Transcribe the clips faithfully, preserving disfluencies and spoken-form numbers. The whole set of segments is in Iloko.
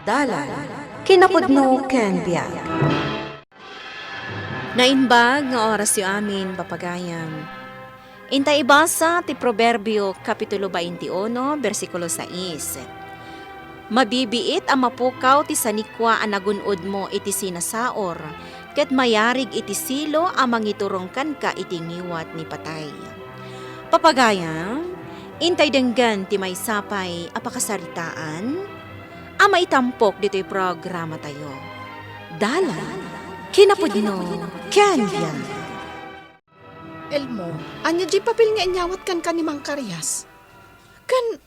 Dalan, kinapudno ken biag. Naimbag nga orasyo amin, papagayam. Inta ibasa ti Proverbio, Kapitulo twenty-one, bersikulo sais. Mabibiit a mapukaw ti sanikua a nagun-odmo iti sinasaur, ket mayarig iti silo a mangiturong kenka iti ngiwat ni patay. Papagayam, intay denggen ti maysa pay a pakasaritaan a maitampok ditoy programatayo. Dalan, kinapudno, ken biag. Elmo, ania diay papel nga inyawat kenka ni Mang Karias? Ken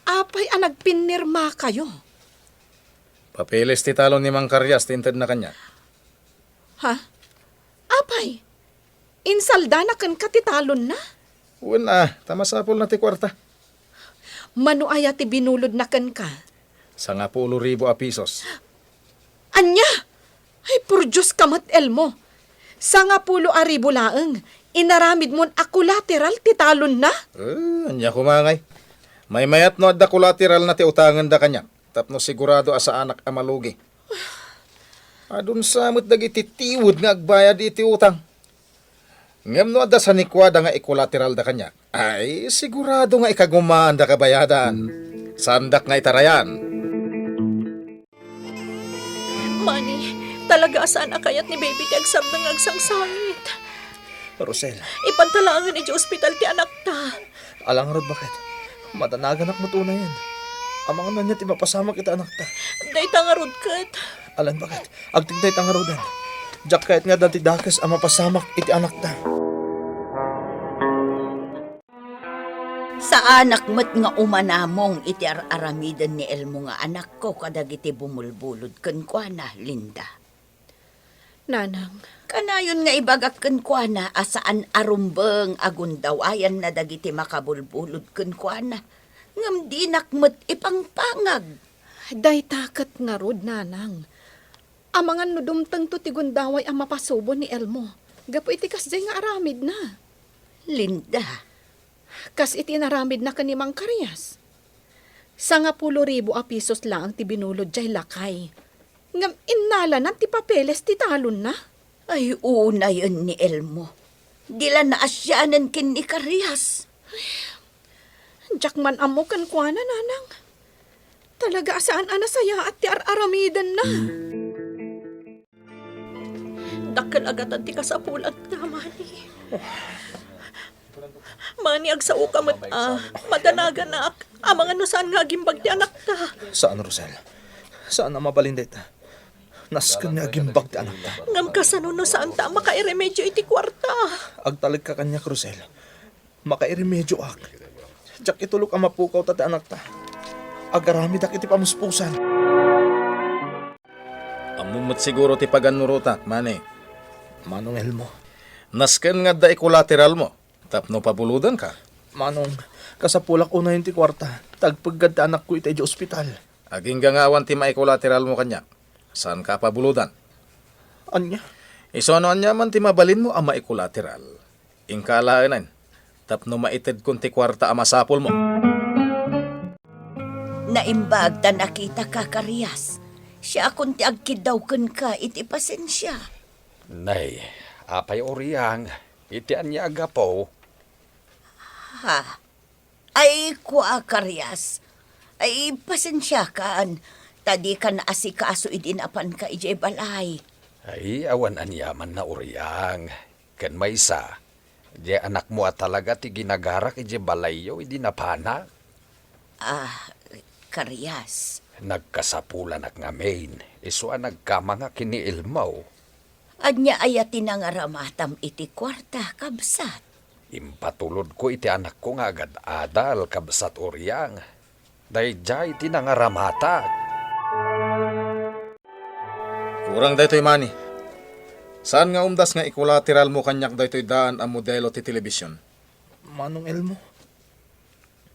apay a nagpinnirmakayo? Papeles ti talon ni Mang Karias ti intedna kaniak. Ha? Apay, insaldana kenka ti talonna? Wen a, ta masapulna ti kuarta. Mano aya ti binulodna kenka? Sangapulo ribu a pisos. Ania? Ay, purdioska met, Elmo. Sangapulo a ribu laeng, inaramidmon a kolateral ti talonna? Eh, ania koma ngay? Maymayat no adda kolateralna ti utangenda kaniak, tapno sigurado a saanak a malugi. Adun sa met dagiti tiwed nga agbayad iti utang. Ngem no adda sanikuada nga ikolateralda kaniak, ay, sigurado nga ikagumaanda kabayadan. Saandak nga itarayan. Mani, talaga a saan a kayat ni Baby ti agsardeng nga agsangsangit. Rosel. Ipanta laengen idiay ospital ti anakta. Ala ngarud, baket. Madanaganak met unayen. Amangan ania ti mapasamak iti anakta. Dayta ngarud ket. Alan, baket. Agtik dayta ngaruden. Diak kayat nga adda ti dakes a mapasamak iti anakta. Saanak met nga umanamong iti ar-aramiden ni Elmo nga anakko kadagiti bumulbulod kenkuana, Linda. Nanang. Kanayon nga ibagak kenkuana a saan a rumbeng a gundawayanna dagiti makabulbulod kenkuana, ngem dinak met ipangpangag. Dayta ket ngarud, Nanang. Amangan no dumtengto ti gundaway a mapasubo ni Elmo gapu iti kasdiay nga aramidna. Linda. Kas iti inaramidna ken ni Mang Karias. Sangapulo ribu a pisos laeng ti binulod diay lakay. Ngem innalanan ti papeles ti talonna. Ay, unayen ni Elmo. Di la naasianen ken ni Karias. Diak man ammo kenkuana, Nanang. Talaga a saan a nasayaat ti ar-aramidenna. Dakkel a gatad ti kasapulanta, Mani. Mani, agsaoka met a madanaganak. Amangan no saan nga agimbag ti anakta. Saan, Rosel. Saan a mabalin dayta. Nasken nga agimbag ti anakta. Ngem kasano no saanta a makairemedio iti kuarta? Agtalekka kaniak, Rosel. Makairemedioak. Diak itulok a mapukaw ta ti anakta. Agaramidak iti pamuspusan. Ammom met siguro ti pagannurotak, Mani. Manong Elmo. Nasken nga adda ikolateralmo tapno pabulodanka. Manong, kasapulak unayen ti kuarta ta agpeggad ti anakko ita idiay ospital. Agingga nga awan ti maikolateralmo kaniak. Saanka a pabulodan. Ania? Isu no aniaman ti mabalinmo a maikolateral. Inka alaenen, tapno maitedkon ti kuarta a masapulmo. Naimbag ta nakitaka, Karias. Siakon ti agkiddaw kenka iti pasensia. Nay, apay Uriang, iti ania a gapu? Ha? Ay, kua, Karias. Ay, pasensiakan, ta dika naasikaso idi napanka idiay balay. Ay, awan aniaman na Uriang. Ken maysa, diay anakmo a talaga ti ginagarak idiay balayyo idi napanak. Ah, Karias. Nagkasapulanak ngamin, isu a nagkamangak ken ni Elmo. Ania aya ti nangaramatam iti kuarta, kabsat? Impatulodko iti anakko nga agad-adal, kabsat Uriang. Daydiay ti nangaramatak. Kurang daytoy, Mani. Saan nga umdas nga ikolateralmo kaniak daytoy daan a modelo ti telebision? Manong Elmo?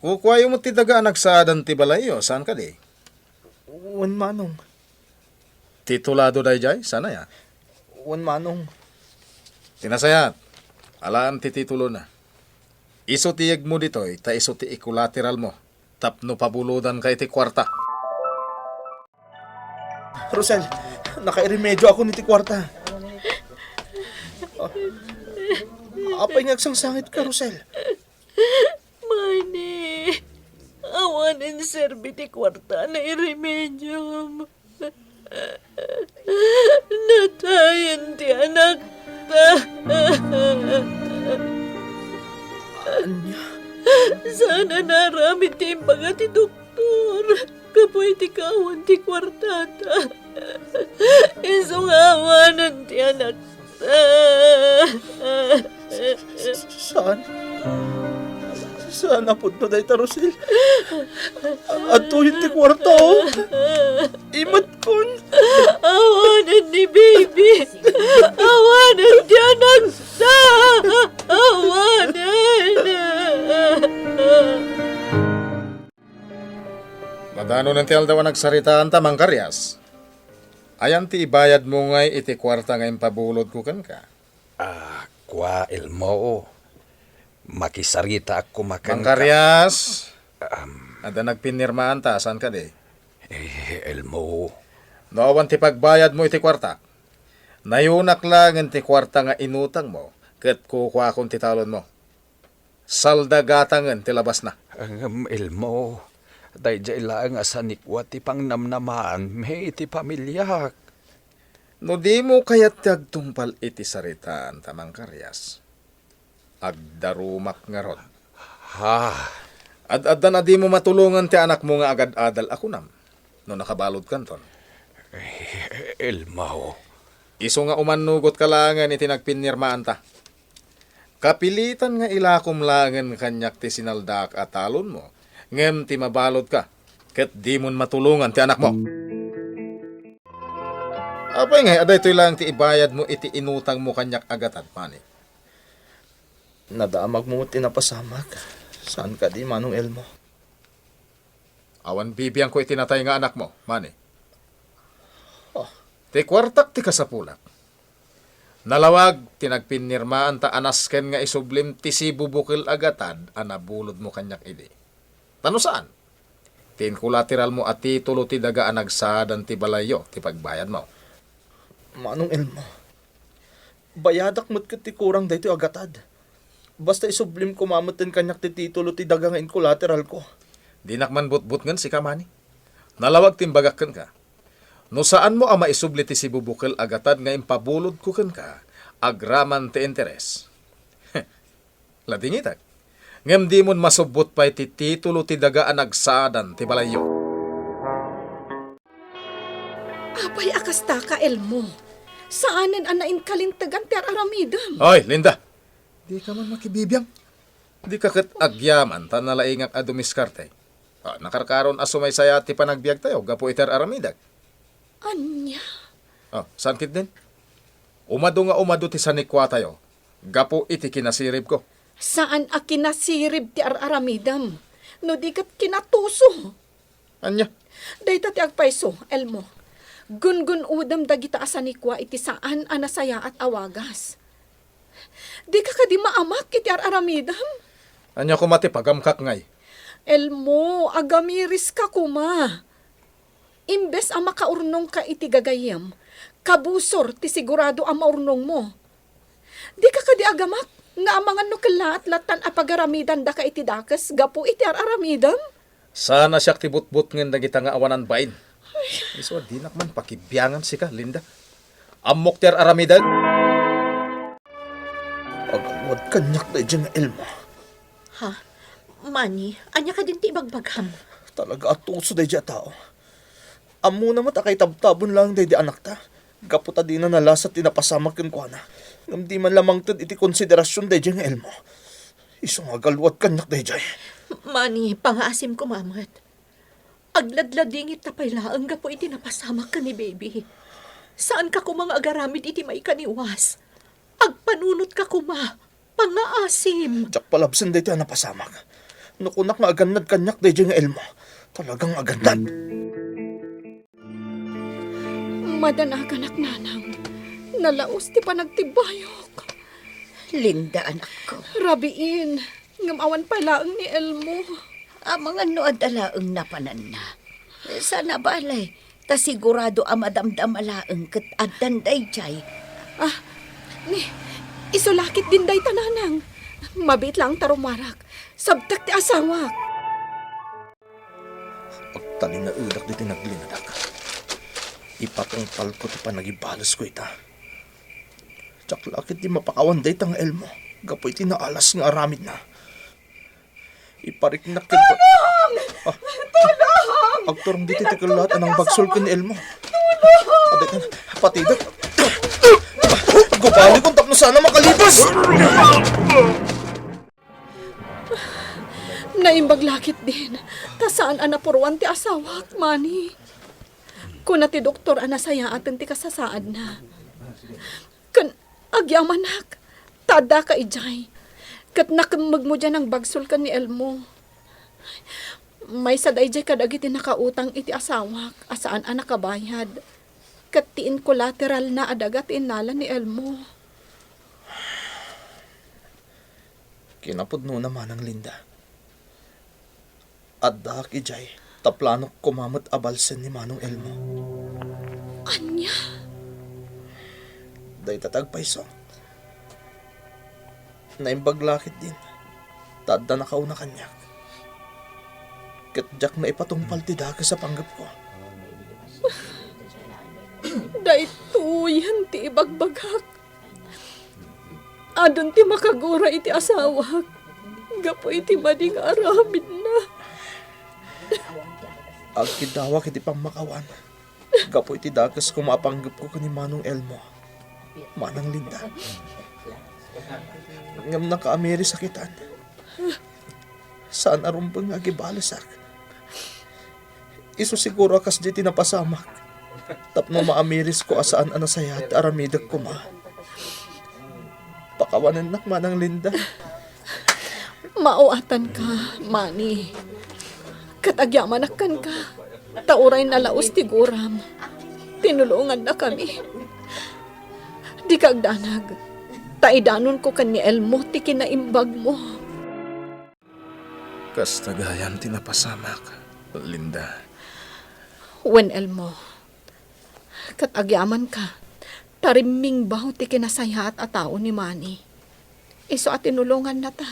Kukuayo met ti daga a nagsaadan ti balayyo, saan kadi? Wen, Manong. Titulado daydiay, saan aya? Wen, Manong. Ti nasayaat, alaem ti titulona. Isu ti yegmo ditoy, ta isu ti ikolateralmo tapno pabulodanka iti kuarta. Rosel, nakairemediak iti kuarta. Ah, apay nga agsangsangitka, Rosel? Mani, awanen serbi ti kuarta a nairemediam. Natayen ti anakta. Ania? Saan a naaramid ti imbaga ti doktor gapu iti kaawan ti kuartata. Isu nga awanen ti anakta. Saan? Saan a pudno dayta, Rosel? Adtoyen ti kuarta, oh. Imatkon. Awanen ni baby. Awanen ti anakta. Awanen. Madanonen ti aldaw a nagsaritaanta, Mang Karias. Ayan ti ibayadmo ngay iti kuarta nga impabulodko kenka? Ah, kua, Elmo. Makisaritaak koma kenka. Mang Karias. Am. Adda nagpinirmaanta, saan kadi? Eh, Elmo. No awan ti pagbayadmo iti kuarta, nayunak laengen ti kuarta nga inutangmo, ket kukuakon ti talonmo. Salda gatangen ti labasna. Ngem, Elmo, daydiay laeng a sanikua ti pangnamnamaanmi iti pamiliak. No dimo kayat ti agtungpal iti saritaanta, Mang Karias, agdarumak ngarud. Ha? Ad-addan a dimo matulongan ti anakmo nga agad-adal a kunam, no nakabaludkanton. Elmo. Isu nga umannugotka laengen iti nagpinirmaanta. Kapilitan nga ilakom laengen kaniak ti sinaldaak a talonmo, ngem ti mabaludka, ket dimon matulongan ti anakmo. Apay ngay a daytoy laeng ti ibayadmo iti inutangmo kaniak a gatad, Mani? Nadamagmo met ti napasamak. Saan kadi, Manong Elmo? Awan bibiangko iti natay nga anakmo, Mani. Oh. Ti kuartak ti kasapulak. Nalawag ti nagpinirmaanta a nasken nga isublim ti sibubukel a gatad a nabulodmo kaniak idi. Ta no saan, ti inkolateralmo a titulo ti daga a nagsaadan ti balayyo ti pagbayadmo. Manong Elmo, bayadak met ket ti kurang daytoy a gatad. Basta isublim koma metten kaniak ti titulo ti daga nga inkolateralko. Dinak man butbutngen sika, Mani. Nalawag ti imbagak kenka. No saanmo a maisubli ti sibubukel a gatad nga impabulodko kenka, agraman ti interes. Ladingitek. Ngem dimon masubbot pay ti titulo ti daga a nagsaadan ti balayyo. Apay a kastaka, Elmo? Saanen a nainkalintegan ti ar-aramidem. Oy, Linda! Dika man makibibiang. Dika ket agyaman ta nalaingak a dumiskarte. Ah, nakarkaron a sumaysayaat ti panagbiagtayo gapu iti ar-aramidek. Ania? Ah, saan ketdin? Umadu nga umadu ti sanikuatayo gapu iti kinasiribko. Saan a kinasirib ti ar-aramidem, no di ket kinatuso. Ania? Dayta ti agpayso, Elmo. Gungun-odem dagita a sanikua iti saan a nasayaat a wagas. Dika kadi maamak iti ar-aramidem? Ania koma ti pagamkak ngay? Elmo, agamiriska koma. Imbes a makaurnongka iti gagayyem, kabusor ti sigurado a maurnongmo. Dika kadi agamak nga amangan no kellaat lattan a pagaramidandaka iti dakes gapu iti ar-aramidem? Saan a siak ti butbutngen dagita nga awanan bain. Isu a dinak man pakibiangan sika, Linda. Ammok ti ar-aramidek. Agalwad kaniak daydiay nga Elmo. Ha? Mani, ania kadin ti ibagbagam? Talaga a tuso daydiay a tao. Ammona met a kaitabtabon laeng daydi anakta, gapu ta dina nalasat ti napasamak kenkuana. Ngem di man la mangted iti konsiderasion daydiay nga Elmo. Isu nga agalwad kaniak daydiay. Mani, pangaasim koma met. Agladladingit ta pay laeng gapu iti napasamak ken ni Baby. Saanka koma nga agaramid iti maikaniwas. Agpanunotka koma. Pangaasim. Diak palabsen daytoy a napasamak. No kunak nga agannad kaniak daydiay nga Elmo, talagang agannad. Madanaganak, nanang. Nalaus ti panagtibbayok. Linda, anakko. Rabiin, ngem awan pay laeng ni Elmo. Amangan no adda laeng napananna. Saan a balay, Ta sigurado a madamdama laeng ket addan daydiay. Ah, ni, isu laketdin dayta, nanang. Mabiit laeng ta rummuarak. Sabtek ti asawak. Agtalinaedak ditoy naglinadak. Ipatungpalko ti panagibalesko ita. Diak la ketdi mapakawan dayta nga Elmo gapu iti naalas nga aramidna. Ipariknak ken... Tulong! Ah. Tulong! Agturong ditoy ti kellat a nangbagsul ken ni Elmo. Tulong! Aday, patidek. Gubalikon tapno saan a makalibes. Naimbag la ketdin, ta saan a napuruan ti asawak, Manny. Kuna ti doktor a nasayaaten ti kasasaadna. Ken agyamanak, ta addaka idiay. Ket nakemmegmo diay nangbagsul ken ni Elmo. Maysa daydiay kadagiti nakautang iti asawak a saan a nakabayad. Ket ti inkolateralna a daga ti innala ni Elmo. Kinapudnona, Manang Linda. Addaak idiay, ta planok koma met a balsen ni Manong Elmo. Ania? Dayta ti agpayso. Naimbag la ketdin, ta adda nakauna kaniak. Ket diak naipatungpal ti dakes a panggepko. Daytoyen ti ibagbagak. Adun ti makagura iti asawak gapu iti madi nga aramidna. Agkiddawak iti pammakawan gapu iti dakes koma a panggepko ken ni Manong Elmo, Manang Linda. Ngem nakaamiris a kitan. Saan a rumbeng nga agibalesak. Isu siguro a kasdi ti napasamak tapno maamirisko a saan a nasayaat ti aramidek koma. Pakawanennak, Manang Linda. Maoatanka, Manny. Ket agyamanak kenka, ta uray nalaus ti guram, tinulongannakami. Dika agdanag, ta idanonko ken ni Elmo ti kinaimbagmo. Kasta gayam ti napasamak, Linda. Wen, Elmo, ket agyamanka, ta rimmingbaw ti kinasayaat a tao ni Manny. Isu a tinulongannata.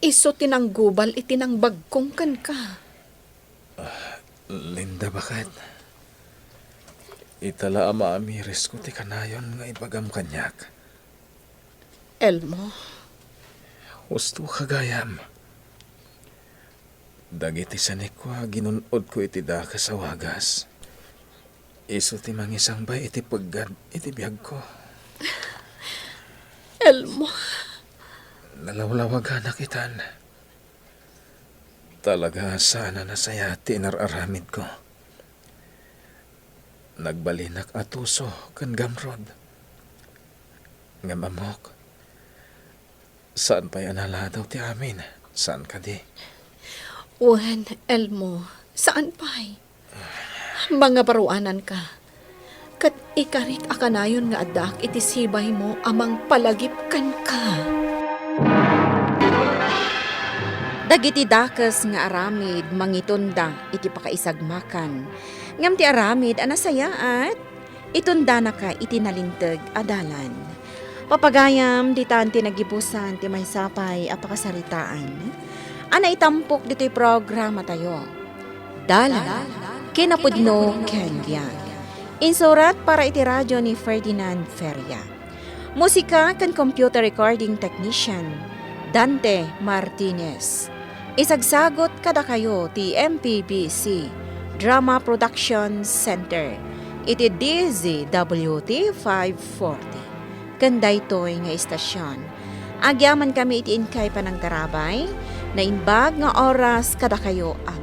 Isu ti nanggubal iti nangbagkong kenka. Ah, Linda, baket. Ita la a maamirisko ti kanayon nga ibagam kaniak. Elmo. Husto ka gayam. Dagiti sanikko a ginun-odko iti dakes a wagas, isu ti mangisangbay iti peggad iti biagko. Elmo. Nalawlawaganak itan. Talaga a saan a nasayaat ti inar-aramidko. Nagbalinak a tuso ken gamrud. Ngem ammok, saan pay a naladaw ti amin, saan kadi? Wen, Elmo, saan pay. Mangabaruananka, ket ikarik a kanayon nga addaak iti sibaymo a mangpalagip kenka. Dagiti dakes nga aramid mangitunda iti pakaisagmakan, ngem ti aramid a nasayaat, itundanaka iti nalinteg a dalan. Papagayam, ditan ti nagibusan ti maysa pay a pakasaritaan a naitampok ditoy programatayo. Dalan, kinapudno ken biag. Insurat para iti radio ni Ferdinand Feria. Musika ken computer recording technician, Dante Martinez. Isagsagot kadakayo ti M P B C Drama Production Center iti D Z W T five forty. Ken daytoy nga istasyon, agyamankami iti inkay panangtarabay, naimbag nga oras kadakayo a